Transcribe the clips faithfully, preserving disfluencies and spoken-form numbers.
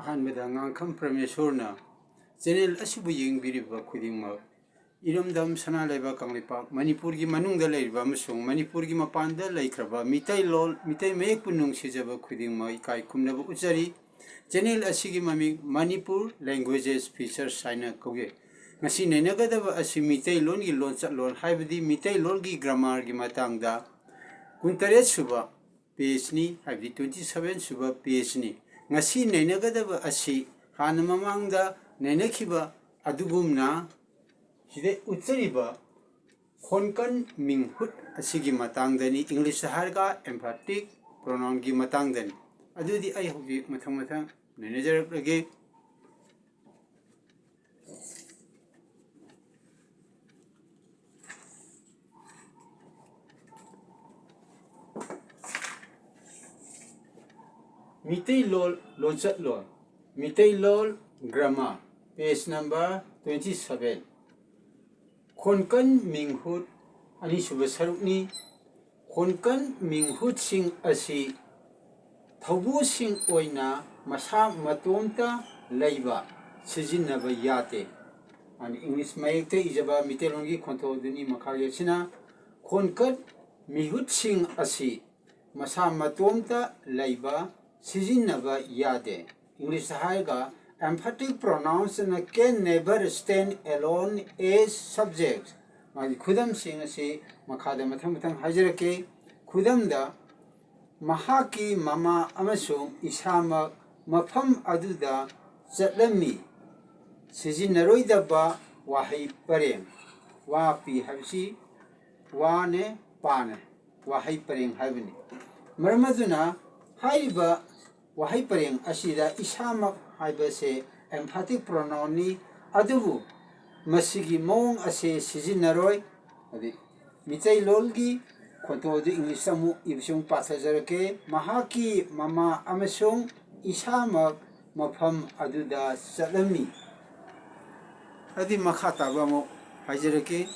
ꯑꯍꯥꯟꯕꯗ ꯉꯥꯡꯈꯝ ꯄ꯭ꯔꯃꯦꯁꯣꯔꯅ ꯆꯦꯅꯦꯜ ꯑꯁꯤꯕꯨ ꯌꯦꯡꯕꯤꯔꯤꯕ ꯈꯨꯗꯤꯡꯃꯛ, ꯏꯔꯝꯗꯝ ꯁꯅꯥ ꯂꯩꯕꯥꯛ ꯀꯪꯂꯩꯄꯥꯛ ꯃꯅꯤꯄꯨꯔꯒꯤ ꯃꯅꯨꯡꯗ ꯂꯩꯔꯤꯕ ꯑꯃꯁꯨꯡ ꯃꯅꯤꯄꯨꯔꯒꯤ ꯃꯄꯥꯟꯗ ꯂꯩꯈ꯭ꯔꯕ ꯃꯤꯇꯩꯂꯣꯟ, ꯃꯤꯇꯩ ꯃꯌꯦꯛꯄꯨ ꯅꯨꯡꯁꯤꯖꯕ ꯈꯨꯗꯤꯡꯃꯛ ꯏꯀꯥꯏ ꯈꯨꯝꯅꯕ ꯎꯠꯆꯔꯤ꯫ ꯆꯦꯅꯦꯜ ꯑꯁꯤꯒꯤ ꯃꯃꯤꯡ ꯃꯅꯤꯄꯨꯔ ꯂꯦꯡꯒ꯭ꯋꯦꯖꯦꯁ ꯐꯤꯆꯔꯁ ꯍꯥꯏꯅ ꯀꯧꯏ꯫ ꯉꯁꯤ ꯅꯩꯅꯒꯗꯕ ꯑꯁꯤ ꯃꯤꯇꯩꯂꯣꯟꯒꯤ ꯂꯣꯟꯆꯠꯂꯣꯟ, ꯍꯥꯏꯕꯗꯤ ꯃꯤꯇꯩꯂꯣꯟꯒꯤ ꯒ꯭ꯔꯥꯃꯥꯔꯒꯤ ꯃꯇꯥꯡꯗ ꯀꯨꯟꯇꯔꯦꯠ ꯁꯨꯕ ꯄꯦꯖꯅꯤ, ꯍꯥꯏꯕꯗꯤ ꯇ꯭ꯋꯦꯟꯇꯤ ꯁꯚꯦꯟ ꯁꯨꯕ ꯄꯦꯖꯅꯤ꯫ ꯉꯁꯤ ꯅꯩꯅꯒꯗꯕ ꯑꯁꯤ ꯍꯥꯟꯅ ꯃꯃꯥꯡꯗ ꯅꯩꯅꯈꯤꯕ ꯑꯗꯨꯒꯨꯝꯅ ꯁꯤꯗ ꯎꯠꯆꯔꯤꯕ ꯈꯣꯟꯀꯟ ꯃꯤꯡꯍꯨꯠ ꯑꯁꯤꯒꯤ ꯃꯇꯥꯡꯗꯅꯤ, ꯏꯪꯂꯤꯁꯇ ꯍꯥꯏꯔꯒ emphatic pronounꯒꯤ ꯃꯇꯥꯡꯗꯅꯤ꯫ ꯑꯗꯨꯗꯤ ꯑꯩ ꯍꯧꯖꯤꯛ ꯃꯊꯪ ꯃꯊꯪ ꯅꯩꯅꯖꯔꯛꯂꯒꯦ꯫ ꯃꯤꯇꯩꯂꯣꯟ ꯂꯣꯟꯆꯠꯂꯣꯟ, ꯃꯤꯇꯩꯂꯣꯟ grammar, page number twenty seven. ꯈꯣꯟꯀꯟ ꯃꯤꯡꯍꯨꯠ ꯑꯅꯤꯁꯨꯕ ꯁꯔꯨꯛꯅꯤ꯫ ꯈꯣꯟꯀꯟ ꯃꯤꯡꯍꯨꯠꯁꯤꯡ ꯑꯁꯤ ꯊꯧꯕꯨꯁꯤꯡ ꯑꯣꯏꯅ ꯃꯁꯥ ꯃꯇꯣꯝꯇ ꯂꯩꯕ, ꯁꯤꯖꯤꯟꯅꯕ ꯌꯥꯗꯦ꯫ ꯑꯗꯨꯅ ꯏꯪꯂꯤꯁ ꯃꯌꯦꯛꯇ ꯏꯖꯕ ꯃꯤꯇꯩꯂꯣꯟꯒꯤ ꯈꯣꯟꯊꯣꯛ ꯑꯗꯨꯅꯤ꯫ ꯃꯈꯥꯒꯤ ꯑꯁꯤꯅ ꯈꯣꯟꯀꯟ ꯃꯤꯍꯨꯠꯁꯤꯡ ꯑꯁꯤ ꯃꯁꯥ ꯃꯇꯣꯝꯇ ꯂꯩꯕ, ꯁꯤꯖꯤꯟꯅꯕ ꯌꯥꯗꯦ꯫ ꯏꯪꯂꯤꯁꯇ ꯍꯥꯏꯔꯒ emphatic pronouns can never stand alone as subjects꯫ ꯃꯥꯒꯤ ꯈꯨꯗꯝꯁꯤꯡ ꯑꯁꯤ ꯃꯈꯥꯗ ꯃꯊꯪ ꯃꯊꯪ ꯍꯥꯏꯖꯔꯛꯀꯦ꯫ ꯈꯨꯗꯝꯗ, ꯃꯍꯥꯛꯀꯤ ꯃꯃꯥ ꯑꯃꯁꯨꯡ ꯏꯁꯥꯃꯛ ꯃꯐꯝ ꯑꯗꯨꯗ ꯆꯠꯂꯝꯃꯤ꯫ ꯁꯤꯖꯤꯟꯅꯔꯣꯏꯗꯕ ꯋꯥꯍꯩ ꯄꯔꯦꯡ꯫ ꯋꯥ ꯄꯤ ꯍꯥꯏꯕꯁꯤ ꯋꯥꯅꯦ, ꯄꯥꯅꯦ, ꯋꯥꯍꯩ ꯄꯔꯦꯡ ꯍꯥꯏꯕꯅꯤ꯫ ꯃꯔꯝ ꯑꯗꯨꯅ ꯍꯥꯏꯔꯤꯕ ꯋꯥꯍꯩ ꯄꯔꯦꯡ ꯑꯁꯤꯗ ꯏꯁꯥꯃꯛ ꯍꯥꯏꯕꯁꯦ emphatic pronounꯅꯤ, ꯑꯗꯨꯕꯨ ꯃꯁꯤꯒꯤ ꯃꯑꯣꯡ ꯑꯁꯤ ꯁꯤꯖꯤꯟꯅꯔꯣꯏ꯫ ꯑꯗꯩ ꯃꯤꯇꯩꯂꯣꯟꯒꯤ ꯈꯣꯟꯊꯣꯛ ꯑꯗꯨ ꯏꯪꯂꯤꯁꯇ ꯑꯃꯨꯛ ꯏꯕꯁꯤ ꯑꯃꯨꯛ ꯄꯥꯊꯖꯔꯛꯀꯦ꯫ ꯃꯍꯥꯛꯀꯤ ꯃꯃꯥ ꯑꯃꯁꯨꯡ ꯏꯁꯥꯃꯛ ꯃꯐꯝ ꯑꯗꯨꯗ ꯆꯠꯂꯝꯃꯤ꯫ ꯑꯗꯨꯗꯤ ꯃꯈꯥ ꯇꯥꯕ ꯑꯃꯨꯛ ꯍꯥꯏꯖꯔꯛꯀꯦ꯫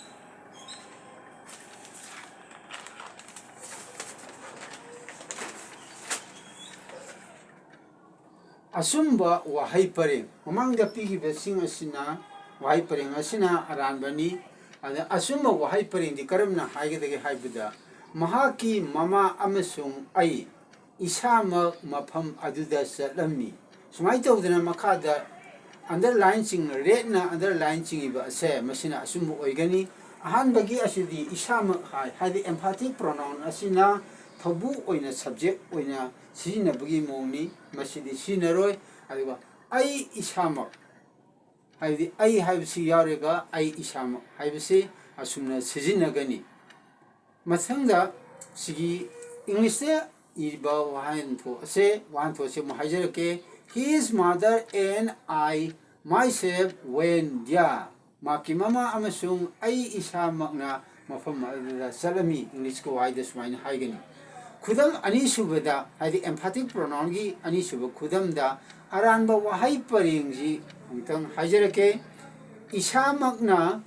ꯑꯆꯨꯝꯕ ꯋꯥꯍꯩ ꯄꯔꯦꯡ꯫ ꯃꯃꯥꯡꯗ ꯄꯤꯈꯤꯕꯁꯤꯡ ꯑꯁꯤꯅ, ꯋꯥꯍꯩ ꯄꯔꯦꯡ ꯑꯁꯤꯅ ꯑꯔꯥꯟꯕꯅꯤ꯫ ꯑꯗ ꯑꯆꯨꯝꯕ ꯋꯥꯍꯩ ꯄꯔꯦꯡꯗꯤ ꯀꯔꯝꯅ ꯍꯥꯏꯒꯗꯒꯦ ꯍꯥꯏꯕꯗ, "ꯃꯍꯥꯛꯀꯤ ꯃꯃꯥ ꯑꯃꯁꯨꯡ ꯑꯩ ꯏꯁꯥꯃꯛ ꯃꯐꯝ ꯑꯗꯨꯗ ꯆꯠꯂꯝꯃꯤ"꯫ ꯁꯨꯃꯥꯏꯅ ꯇꯧꯗꯅ ꯃꯈꯥꯗ underline ꯆꯤꯡ-, ꯔꯦꯠꯅ underline ꯆꯤꯡꯉꯤꯕ ꯑꯁꯦ, ꯃꯁꯤꯅ ꯑꯆꯨꯝꯕ ꯑꯣꯏꯒꯅꯤ꯫ ꯑꯍꯥꯟꯕꯒꯤ ꯑꯁꯤꯗꯤ ꯏꯁꯥꯃꯛ ꯍꯥꯏ, ꯍꯥꯏꯗꯤ emphatic pronoun ꯑꯁꯤꯅ ꯊꯧꯕꯨ ꯑꯣꯏꯅ subject ꯑꯣꯏꯅ ꯁꯤꯖꯤꯟꯅꯕꯒꯤ ꯃꯑꯣꯡꯅꯤ꯫ ꯃꯁꯤꯗꯤ ꯁꯤꯖꯤꯟꯅꯔꯣꯏ꯫ ꯑꯗꯨꯒ "ꯑꯩ ꯏꯁꯥꯃꯛ", ꯍꯥꯏꯕꯗꯤ "ꯑꯩ" ꯍꯥꯏꯕꯁꯤ ꯌꯥꯎꯔꯒ "ꯑꯩ ꯏꯁꯥꯃꯛ" ꯍꯥꯏꯕꯁꯤ ꯑꯁꯨꯝꯅ ꯁꯤꯖꯤꯟꯅꯒꯅꯤ꯫ ꯃꯊꯪꯗ ꯁꯤꯒꯤ English ꯇ ꯏꯔꯤꯕ ꯋꯥꯍꯟꯊꯣꯛ ꯑꯁꯦ, ꯋꯥꯍꯟꯊꯣꯛ ꯑꯁꯦ ꯑꯃꯨꯛ ꯍꯥꯏꯖꯔꯛꯀꯦ꯫ "His mother and I myself went there." ꯃꯍꯥꯛꯀꯤ ꯃꯃꯥ ꯑꯃꯁꯨꯡ ꯑꯩ ꯏꯁꯥꯃꯛꯅ ꯃꯐꯝ ꯑꯗꯨꯗ ꯆꯠꯂꯝꯃꯤ꯫ English ꯀꯤ ꯋꯥꯍꯩꯗ ꯁꯨꯃꯥꯏꯅ ꯍꯥꯏꯒꯅꯤ꯫ ꯈꯨꯗꯝ ꯑꯅꯤꯁꯨꯕꯗ, ꯍꯥꯏꯗꯤ emphatic pronoun ꯒꯤ ꯑꯅꯤꯁꯨꯕ ꯈꯨꯗꯝꯗ, ꯑꯔꯥꯟꯕ ꯋꯥꯍꯩ ꯄꯔꯦꯡꯁꯤ ꯑꯃꯨꯛꯇꯪ ꯍꯥꯏꯖꯔꯛꯀꯦ꯫ "ꯏꯁꯥꯃꯛꯅ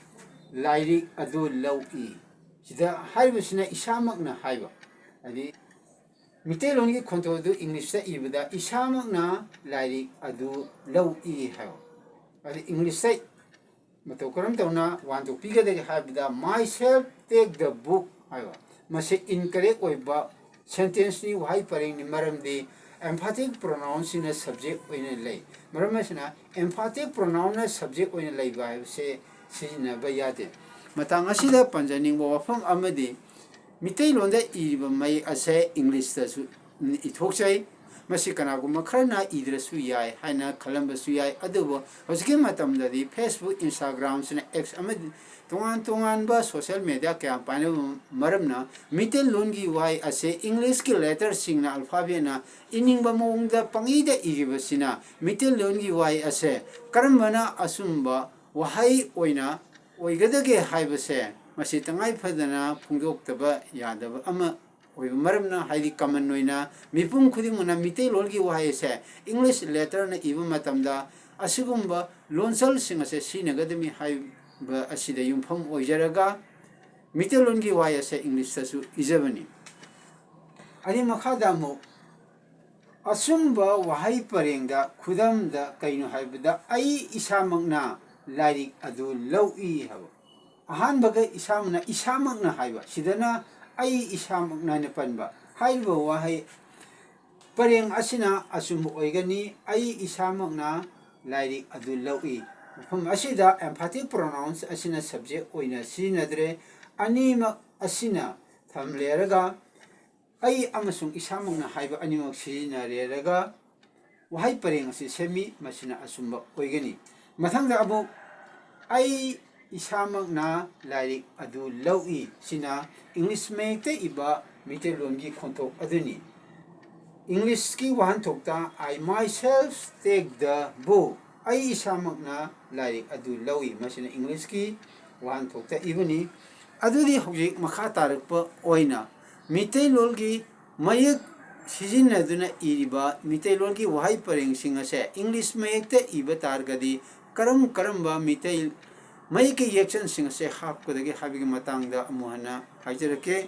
ꯂꯥꯏꯔꯤꯛ ꯑꯗꯨ ꯂꯧꯏ"꯫ ꯁꯤꯗ ꯍꯥꯏꯔꯤꯕꯁꯤꯅ ꯏꯁꯥꯃꯛꯅ ꯍꯥꯏꯕ, ꯍꯥꯏꯗꯤ ꯃꯤꯇꯩꯂꯣꯟꯒꯤ ꯈꯣꯟꯊꯣꯛ ꯑꯗꯨ English ꯇ ꯏꯕꯗ "ꯏꯁꯥꯃꯛꯅ ꯂꯥꯏꯔꯤꯛ ꯑꯗꯨ ꯂꯧꯏ" ꯍꯥꯏꯕ꯫ ꯑꯗꯨ English ꯇ ꯃꯇꯧ ꯀꯔꯝ ꯇꯧꯅ ꯋꯥꯍꯟꯊꯣꯛ ꯄꯤꯒꯗꯒꯦ ꯍꯥꯏꯕꯗ, "Myself take the book" ꯍꯥꯏꯕ꯫ ꯃꯁꯤ incorrect ꯑꯣꯏꯕ sentence ꯅꯤ, ꯋꯥꯍꯩ ꯄꯔꯦꯡꯅꯤ, ꯃꯔꯝꯗꯤ emphatic pronoun ꯁꯤꯡꯅ subject ꯑꯣꯏꯅ ꯂꯩ꯫ ꯃꯔꯝ ꯑꯁꯤꯅ emphatic pronoun ꯅ subject ꯑꯣꯏꯅ ꯂꯩꯕ ꯍꯥꯏꯕꯁꯦ ꯁꯤꯖꯤꯟꯅꯕ ꯌꯥꯗꯦ꯫ ꯃꯇꯥꯡ ꯑꯁꯤꯗ ꯄꯟꯖꯅꯤꯡꯕ ꯋꯥꯐꯝ ꯑꯃꯗꯤ, ꯃꯤꯇꯩꯂꯣꯟꯗ ꯏꯔꯤꯕ ꯃꯌꯦꯛ ꯑꯁꯦ English ꯇꯁꯨ ꯏꯊꯣꯛꯆꯩ꯫ ꯃꯁꯤ ꯀꯅꯥꯒꯨꯝꯕ ꯈꯔꯅ ꯏꯗ꯭ꯔꯁꯨ ꯌꯥꯏ ꯍꯥꯏꯅ ꯈꯜꯂꯝꯕꯁꯨ ꯌꯥꯏ, ꯑꯗꯨꯕꯨ ꯍꯧꯖꯤꯛꯀꯤ ꯃꯇꯝꯗꯗꯤ Facebook, Instagram ꯁꯤꯅ X ꯑꯃꯗꯤ ꯇꯣꯉꯥꯟ ꯇꯣꯉꯥꯟꯕ social media ꯀꯌꯥ ꯄꯥꯏꯅꯕ ꯃꯔꯝꯅ, ꯃꯤꯇꯩꯂꯣꯟꯒꯤ ꯋꯥꯍꯩ ꯑꯁꯦ English ꯀꯤ letter ꯁꯤꯡꯅ, alphabet ꯅ ꯏꯅꯤꯡꯕ ꯃꯑꯣꯡꯗ ꯄꯪꯏꯗ ꯏꯔꯤꯕꯁꯤꯅ, ꯃꯤꯇꯩꯂꯣꯟꯒꯤ ꯋꯥꯍꯩ ꯑꯁꯦ ꯀꯔꯝꯕꯅ ꯑꯆꯨꯝꯕ ꯋꯥꯍꯩ ꯑꯣꯏꯅ ꯑꯣꯏꯒꯗꯒꯦ ꯍꯥꯏꯕꯁꯦ, ꯃꯁꯤ ꯇꯉꯥꯏ ꯐꯗꯅ ꯐꯣꯡꯗꯣꯛꯇꯕ ꯌꯥꯗꯕ ꯑꯃ ꯑꯣꯏꯕ ꯃꯔꯝꯅ, ꯍꯥꯏꯗꯤ common ꯑꯣꯏꯅ ꯃꯤꯄꯨꯝ ꯈꯨꯗꯤꯡꯃꯛꯅ ꯃꯤꯇꯩꯂꯣꯟꯒꯤ ꯋꯥꯍꯩ ꯑꯁꯦ English letter ꯅ ꯏꯕ ꯃꯇꯝꯗ ꯑꯁꯤꯒꯨꯝꯕ ꯂꯣꯟꯆꯜꯁꯤꯡ ꯑꯁꯦ ꯁꯤꯖꯤꯟꯅꯒꯗꯕꯅꯤ ꯍꯥꯏꯕ ꯑꯁꯤꯗ ꯌꯨꯝꯐꯝ ꯑꯣꯏꯖꯔꯒ, ꯃꯤꯇꯩꯂꯣꯟꯒꯤ ꯋꯥꯍꯩ ꯑꯁꯦ English ꯇꯁꯨ ꯏꯖꯕꯅꯤ꯫ ꯑꯗꯩ ꯃꯈꯥꯗ ꯑꯃꯨꯛ ꯑꯆꯨꯝꯕ ꯋꯥꯍꯩ ꯄꯔꯦꯡꯗ ꯈꯨꯗꯝꯗ ꯀꯩꯅꯣ ꯍꯥꯏꯕꯗ "ꯑꯩ ꯏꯁꯥꯃꯛꯅ ꯂꯥꯏꯔꯤꯛ ꯑꯗꯨ ꯂꯧꯏ" ꯍꯥꯏꯕ꯫ ꯑꯍꯥꯟꯕꯒ ꯏꯁꯥꯃꯛꯅ, ꯏꯁꯥꯃꯛꯅ ꯍꯥꯏꯕ, ꯁꯤꯗꯅ "ꯑꯩ ꯏꯁꯥꯃꯛꯅ" ꯍꯥꯏꯅ ꯄꯟꯕ꯫ ꯍꯥꯏꯔꯤꯕ ꯋꯥꯍꯩ ꯄꯔꯦꯡ ꯑꯁꯤꯅ ꯑꯆꯨꯝꯕ ꯑꯣꯏꯒꯅꯤ꯫ "ꯑꯩ ꯏꯁꯥꯃꯛꯅ ꯂꯥꯏꯔꯤꯛ ꯑꯗꯨ ꯂꯧꯏ"꯫ ꯃꯐꯝ ꯑꯁꯤꯗ emphatic pronouns ꯑꯁꯤꯅ subject ꯑꯣꯏꯅ ꯁꯤꯖꯤꯟꯅꯗ꯭ꯔꯦ꯫ ꯑꯅꯤꯃꯛ ꯑꯁꯤꯅ ꯊꯝꯂꯦꯔꯒ "ꯑꯩ" ꯑꯃꯁꯨꯡ "ꯏꯁꯥꯃꯛꯅ" ꯍꯥꯏꯕ ꯑꯅꯤꯃꯛ ꯁꯤꯖꯤꯟꯅꯔꯦꯔꯒ ꯋꯥꯍꯩ ꯄꯔꯦꯡ ꯑꯁꯤ ꯁꯦꯝꯃꯤ꯫ ꯃꯁꯤꯅ ꯑꯆꯨꯝꯕ ꯑꯣꯏꯒꯅꯤ꯫ ꯃꯊꯪꯗ ꯑꯃꯨꯛ "ꯑꯩ ꯏꯁꯥꯃꯛꯅ ꯂꯥꯏꯔꯤꯛ ꯑꯗꯨ ꯂꯧꯏ" ꯁꯤꯅ ꯏꯪꯂꯤꯁ ꯃꯌꯦꯛꯇ ꯏꯕ ꯃꯤꯇꯩꯂꯣꯟꯒꯤ ꯈꯣꯟꯊꯣꯛ ꯑꯗꯨꯅꯤ꯫ ꯏꯪꯂꯤꯁꯀꯤ ꯋꯥꯍꯟꯊꯣꯛꯇ "I myself take the book", "ꯑꯩ ꯏꯁꯥꯃꯛꯅ ꯂꯥꯏꯔꯤꯛ ꯑꯗꯨ ꯂꯧꯏ", ꯃꯁꯤꯅ ꯏꯪꯂꯤꯁꯀꯤ ꯋꯥꯍꯟꯊꯣꯛꯇ ꯏꯕꯅꯤ꯫ ꯑꯗꯨꯗꯤ ꯍꯧꯖꯤꯛ ꯃꯈꯥ ꯇꯥꯔꯛꯄ ꯑꯣꯏꯅ ꯃꯤꯇꯩꯂꯣꯟꯒꯤ ꯃꯌꯦꯛ ꯁꯤꯖꯤꯟꯅꯗꯨꯅ ꯏꯔꯤꯕ ꯃꯤꯇꯩꯂꯣꯟꯒꯤ ꯋꯥꯍꯩ ꯄꯔꯦꯡꯁꯤꯡ ꯑꯁꯦ ꯏꯪꯂꯤꯁ ꯃꯌꯦꯛꯇ ꯏꯕ ꯇꯥꯔꯒꯗꯤ ꯀꯔꯝ ꯀꯔꯝꯕ ꯃꯤꯇꯩ ꯃꯌꯦꯛꯀꯤ ꯌꯦꯛꯆꯟꯁꯤꯡ ꯑꯁꯦ ꯍꯥꯞꯀꯗꯒꯦ ꯍꯥꯏꯕꯒꯤ ꯃꯇꯥꯡꯗ ꯑꯃꯨꯛ ꯍꯟꯅ ꯍꯥꯏꯖꯔꯛꯀꯦ꯫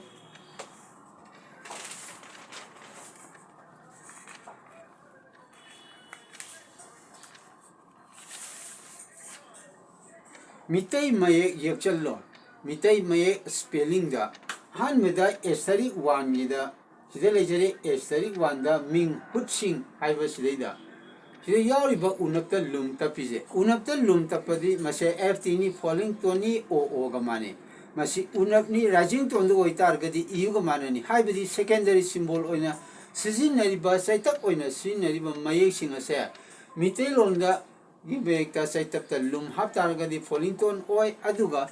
ꯃꯤꯇꯩ ꯃꯌꯦꯛ ꯌꯦꯛꯆꯜꯂꯣꯟ, ꯃꯤꯇꯩ ꯃꯌꯦꯛ spellingꯗ ꯑꯍꯥꯟꯕꯗ asterisk oneꯒꯤꯗ ꯁꯤꯗ ꯂꯩꯖꯔꯦ꯫ Asterisk oneꯗ ꯃꯤꯡꯍꯨꯠꯁꯤꯡ ꯍꯥꯏꯕ ꯁꯤꯗꯩꯗ, ꯁꯤꯗ ꯌꯥꯎꯔꯤꯕ ꯎꯅꯞꯇ ꯂꯨꯝ ꯇꯞꯄꯤꯁꯦ, ꯎꯅꯞꯇ ꯂꯨꯝ ꯇꯞꯄꯗꯤ ꯃꯁꯦ F Tꯅꯤ, falling toneꯅꯤ, O Oꯒ ꯃꯥꯟꯅꯩ꯫ ꯃꯁꯤ ꯎꯅꯞꯅꯤ, rising toneꯗ ꯑꯣꯏꯇꯥꯔꯒꯗꯤ Uꯒ ꯃꯥꯟꯅꯅꯤ꯫ ꯍꯥꯏꯕꯗꯤ secondary symbol ꯑꯣꯏꯅ ꯁꯤꯖꯤꯟꯅꯔꯤꯕ, ꯆꯩꯇꯞ ꯑꯣꯏꯅ ꯁꯤꯖꯤꯟꯅꯔꯤꯕ ꯃꯌꯦꯛꯁꯤꯡ ꯑꯁꯦ ꯃꯤꯇꯩꯂꯣꯟꯗ ꯒꯤ ꯃꯌꯦꯛꯇ ꯆꯩꯇꯞꯇ ꯂꯨꯝ ꯍꯥꯞ ꯇꯥꯔꯒꯗꯤ falling tone ꯑꯣꯏ, ꯑꯗꯨꯒ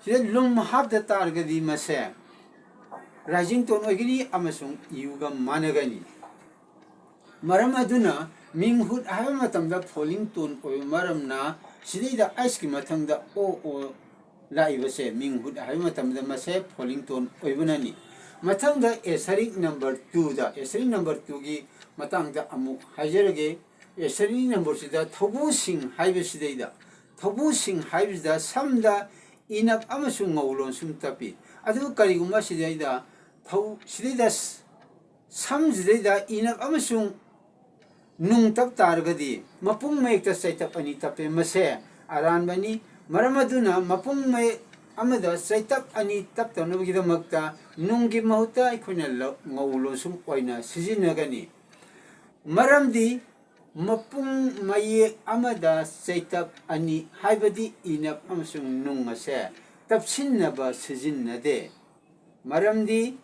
ꯁꯤꯗ ꯂꯨꯝ ꯍꯥꯞꯇ ꯇꯥꯔꯒꯗꯤ ꯃꯁꯦ rising tone ꯑꯣꯏꯒꯅꯤ ꯑꯃꯁꯨꯡ Uꯒ ꯃꯥꯟꯅꯒꯅꯤ꯫ ꯃꯔꯝ ꯑꯗꯨꯅ ꯃꯤꯡꯍꯨꯠ ꯍꯥꯏꯕ ꯃꯇꯝꯗ falling tone ꯑꯣꯏꯕ ꯃꯔꯝꯅ ꯁꯤꯗꯩꯗ Hꯀꯤ ꯃꯊꯪꯗ O O ꯂꯥꯛꯏꯕꯁꯦ ꯃꯤꯡꯍꯨꯠ ꯍꯥꯏꯕ ꯃꯇꯝꯗ ꯃꯁꯦ falling tone ꯑꯣꯏꯕꯅꯅꯤ꯫ ꯃꯊꯪꯗ asterisk number twoꯗ, asterisk number twoꯒꯤ ꯃꯇꯥꯡꯗ ꯑꯃꯨꯛ ꯍꯥꯏꯖꯔꯒꯦ꯫ Asterisk numberꯁꯤꯗ ꯊꯧꯕꯨꯁꯤꯡ ꯍꯥꯏꯕꯁꯤꯗꯩꯗ, ꯊꯧꯕꯨꯁꯤꯡ ꯍꯥꯏꯕꯁꯤꯗ ꯁꯝꯗ ꯏꯅꯞ ꯑꯃꯁꯨꯡ ꯉꯧ ꯂꯣꯟꯁꯨꯝ ꯇꯞꯄꯤ꯫ ꯑꯗꯨꯕꯨ ꯀꯔꯤꯒꯨꯝꯕ ꯁꯤꯗꯩꯗ ꯊꯧ-, ꯁꯤꯗꯩꯗ ꯁ-, ꯁꯝꯁꯤꯗꯩꯗ ꯏꯅꯞ ꯑꯃꯁꯨꯡ ꯅꯨꯡ ꯇꯞ ꯇꯥꯔꯒꯗꯤ ꯃꯄꯨꯡ ꯃꯌꯦꯛꯇ ꯆꯩꯇꯞ ꯑꯅꯤ ꯇꯞꯄꯦ꯫ ꯃꯁꯦ ꯑꯔꯥꯟꯕꯅꯤ꯫ ꯃꯔꯝ ꯑꯗꯨꯅ ꯃꯄꯨꯡ ꯃꯌꯦꯛ ꯑꯃꯗ ꯆꯩꯇꯞ ꯑꯅꯤ ꯇꯞꯇꯅꯕꯒꯤꯗꯃꯛꯇ ꯅꯨꯡꯒꯤ ꯃꯍꯨꯠꯇ ꯑꯩꯈꯣꯏꯅ ꯂ-, ꯉꯧ ꯂꯣꯟꯁꯨꯝ ꯑꯣꯏꯅ ꯁꯤꯖꯤꯟꯅꯒꯅꯤ꯫ ꯃꯔꯝꯗꯤ ꯃꯄꯨꯡ ꯃꯌꯦꯛ ꯑꯃꯗ ꯆꯩꯇꯞ ꯑꯅꯤ, ꯍꯥꯏꯕꯗꯤ ꯏꯅꯞ ꯑꯃꯁꯨꯡ ꯅꯨꯡ ꯑꯁꯦ ꯇꯞꯁꯤꯟꯅꯕ ꯁꯤꯖꯤꯟꯅꯗꯦ꯫ ꯃꯔꯝꯗꯤ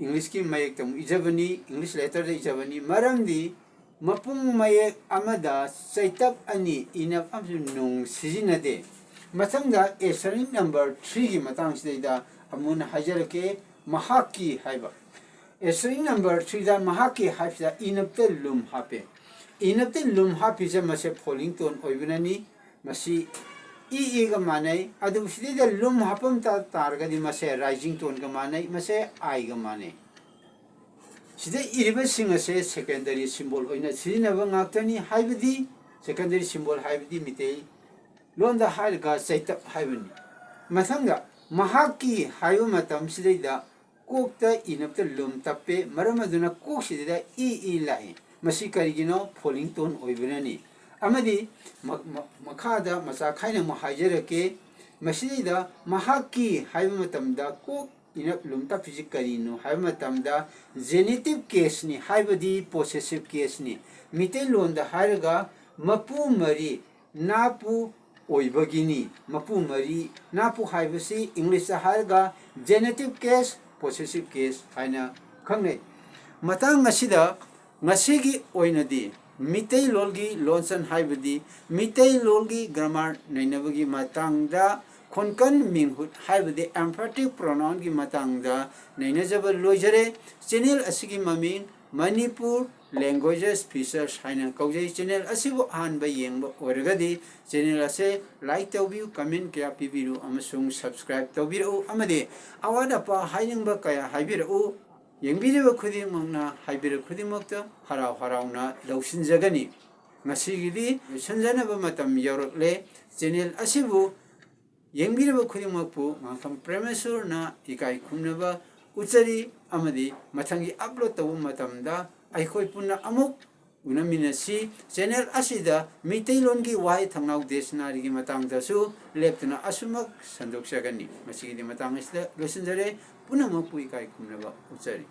ꯏꯪꯂꯤꯁꯀꯤ ꯃꯌꯦꯛꯇ ꯑꯃꯨꯛ ꯏꯖꯕꯅꯤ, ꯏꯪꯂꯤꯁ ꯂꯦꯇꯔꯗ ꯏꯖꯕꯅꯤ꯫ ꯃꯔꯝꯗꯤ ꯃꯄꯨꯡ ꯃꯌꯦꯛ ꯑꯃꯗ ꯆꯩꯇꯞ ꯑꯅꯤ, ꯏꯅꯞ ꯑꯃꯁꯨꯡ ꯅꯨꯡ ꯁꯤꯖꯤꯟꯅꯗꯦ꯫ ꯃꯊꯪꯗ asterisk number three ꯒꯤ ꯃꯇꯥꯡꯁꯤꯗꯩꯗ ꯑꯃꯨꯛ ꯍꯟꯅ ꯍꯥꯏꯖꯔꯛꯀꯦ꯫ ꯃꯍꯥꯛꯀꯤ ꯍꯥꯏꯕ, asterisk number three ꯗ ꯃꯍꯥꯛꯀꯤ ꯍꯥꯏꯕꯁꯤꯗ ꯏꯅꯞꯇ ꯂꯨꯝ ꯍꯥꯞꯄꯦ꯫ ꯏꯅꯞꯇ ꯂꯨꯝ ꯍꯥꯞꯄꯤꯁꯦ ꯃꯁꯦ falling tone ꯑꯣꯏꯕꯅꯅꯤ꯫ ꯃꯁꯤ ꯏ, ꯏꯒ ꯃꯥꯟꯅꯩ꯫ ꯑꯗꯨꯕꯨ ꯁꯤꯗꯩꯗ ꯂꯨꯝ ꯍꯥꯞꯄꯝ ꯇꯥ-, ꯇꯥꯔꯒꯗꯤ ꯃꯁꯦ rising tone ꯒ ꯃꯥꯟꯅꯩ, ꯃꯁꯦ I ꯒ ꯃꯥꯟꯅꯩ꯫ ꯁꯤꯗ ꯏꯔꯤꯕꯁꯤꯡ ꯑꯁꯦ secondary symbol ꯑꯣꯏꯅ ꯁꯤꯖꯤꯟꯅꯕ ꯉꯥꯛꯇꯅꯤ, ꯍꯥꯏꯕꯗꯤ secondary symbol ꯍꯥꯏꯕꯗꯤ ꯃꯤꯇꯩ ꯂꯣꯟꯗ ꯍꯥꯏꯔꯒ ꯆꯩꯇꯞ ꯍꯥꯏꯕꯅꯤ꯫ ꯃꯊꯪꯗ ꯃꯍꯥꯛꯀꯤ ꯍꯥꯏꯕ ꯃꯇꯝꯁꯤꯗꯩꯗ ꯀꯣꯛꯇ ꯏꯅꯞꯇ ꯂꯨꯝ ꯇꯞꯄꯦ, ꯃꯔꯝ ꯑꯗꯨꯅ ꯀꯣꯛꯁꯤꯗ ꯏ, ꯏ ꯂꯥꯛꯏ꯫ ꯃꯁꯤ ꯀꯔꯤꯒꯤꯅꯣ? Falling tone ꯑꯣꯏꯕꯅꯅꯤ꯫ ꯑꯃꯗꯤ ꯃ-, ꯃ-, ꯃꯈꯥꯗ ꯃꯆꯥ ꯈꯥꯏꯅ ꯑꯃꯨꯛ ꯍꯥꯏꯖꯔꯛꯀꯦ꯫ ꯃꯁꯤꯗꯩꯗ ꯃꯍꯥꯛꯀꯤ ꯍꯥꯏꯕ ꯃꯇꯝꯗ ꯀꯣꯛ ꯏꯅꯞ ꯂꯨꯝ ꯇꯞꯄꯤꯁꯤ ꯀꯔꯤꯅꯣ ꯍꯥꯏꯕ ꯃꯇꯝꯗ genitive case ꯅꯤ, ꯍꯥꯏꯕꯗꯤ possessive case ꯅꯤ꯫ ꯃꯤꯇꯩꯂꯣꯟꯗ ꯍꯥꯏꯔꯒ ꯃꯄꯨ ꯃꯔꯤ ꯅꯥꯄꯨ ꯑꯣꯏꯕꯒꯤꯅꯤ꯫ ꯃꯄꯨ ꯃꯔꯤ ꯅꯥꯄꯨ ꯍꯥꯏꯕꯁꯤ ꯏꯪꯂꯤꯁꯇ ꯍꯥꯏꯔꯒ genitive case, possessive case ꯍꯥꯏꯅ ꯈꯪꯅꯩ꯫ ꯃꯇꯥꯡ ꯑꯁꯤꯗ ꯉꯁꯤꯒꯤ ꯑꯣꯏꯅꯗꯤ ꯃꯤꯇꯩꯂꯣꯟꯒꯤ ꯂꯣꯟꯆꯟ ꯍꯥꯏꯕꯗꯤ ꯃꯤꯇꯩꯂꯣꯟꯒꯤ grammar ꯅꯩꯅꯕꯒꯤ ꯃꯇꯥꯡꯗ ꯈꯣꯟꯀꯟ ꯃꯤꯡꯍꯨꯠ ꯍꯥꯏꯕꯗꯤ emphatic pronoun ꯒꯤ ꯃꯇꯥꯡꯗ ꯅꯩꯅꯖꯕ ꯂꯣꯏꯖꯔꯦ꯫ Channel ꯑꯁꯤꯒꯤ ꯃꯃꯤꯡ Manipur Languages Features ꯍꯥꯏꯅ ꯀꯧꯖꯩ꯫ Channel ꯑꯁꯤꯕꯨ ꯑꯍꯥꯟꯕ ꯌꯦꯡꯕ ꯑꯣꯏꯔꯒꯗꯤ channel ꯑꯁꯦ like ꯇꯧꯕꯤꯌꯨ, comment ꯀꯌꯥ ꯄꯤꯕꯤꯔꯨ ꯑꯃꯁꯨꯡ subscribe ꯇꯧꯕꯤꯔꯛꯎ, ꯑꯃꯗꯤ ꯑꯋꯥꯠ ꯑꯄꯥ ꯍꯥꯏꯅꯤꯡꯕ ꯀꯌꯥ ꯍꯥꯏꯕꯤꯔꯛꯎ꯫ ꯌꯦꯡꯕꯤꯔꯤꯕ ꯈꯨꯗꯤꯡꯃꯛꯅ ꯍꯥꯏꯕꯤꯔꯛ ꯈꯨꯗꯤꯡꯃꯛꯇ ꯍꯔꯥꯎ ꯍꯔꯥꯎꯅ ꯂꯧꯁꯤꯟꯖꯒꯅꯤ꯫ ꯉꯁꯤꯒꯤꯗꯤ ꯂꯣꯏꯁꯤꯟꯖꯅꯕ ꯃꯇꯝ ꯌꯧꯔꯛꯂꯦ꯫ Channel ꯑꯁꯤꯕꯨ ꯌꯦꯡꯕꯤꯔꯤꯕ ꯈꯨꯗꯤꯡꯃꯛꯄꯨ ꯉꯥꯡꯐꯝ ꯄ꯭ꯔꯦꯃꯦꯁꯣꯔꯅ ꯏꯀꯥꯏ ꯈꯨꯝꯅꯕ ꯎꯠꯆꯔꯤ꯫ ꯑꯃꯗꯤ ꯃꯊꯪꯒꯤ ꯑꯞꯂꯣꯗ ꯇꯧꯕ ꯃꯇꯝꯗ ꯑꯩꯈꯣꯏ ꯄꯨꯟꯅ ꯑꯃꯨꯛ ꯎꯅꯃꯤꯟꯅꯁꯤ꯫ ꯆꯦꯅꯦꯜ ꯑꯁꯤꯗ ꯃꯩꯇꯩꯂꯣꯟꯒꯤ ꯋꯥꯍꯩ ꯊꯧꯅꯥꯎ ꯗꯤꯛꯁꯅꯥꯔꯤꯒꯤ ꯃꯇꯥꯡꯗꯁꯨ ꯂꯦꯞꯇꯅ ꯑꯁꯨꯃꯛ ꯁꯟꯗꯣꯛꯆꯒꯅꯤ꯫ ꯉꯁꯤꯒꯤꯗꯤ ꯃꯇꯥꯡ ꯑꯁꯤꯗ ꯂꯣꯏꯁꯤꯟꯖꯔꯦ꯫ ꯄꯨꯝꯅꯃꯛꯄꯨ ꯏꯀꯥꯏ ꯈꯨꯝꯅꯕ ꯎꯠꯆꯔꯤ꯫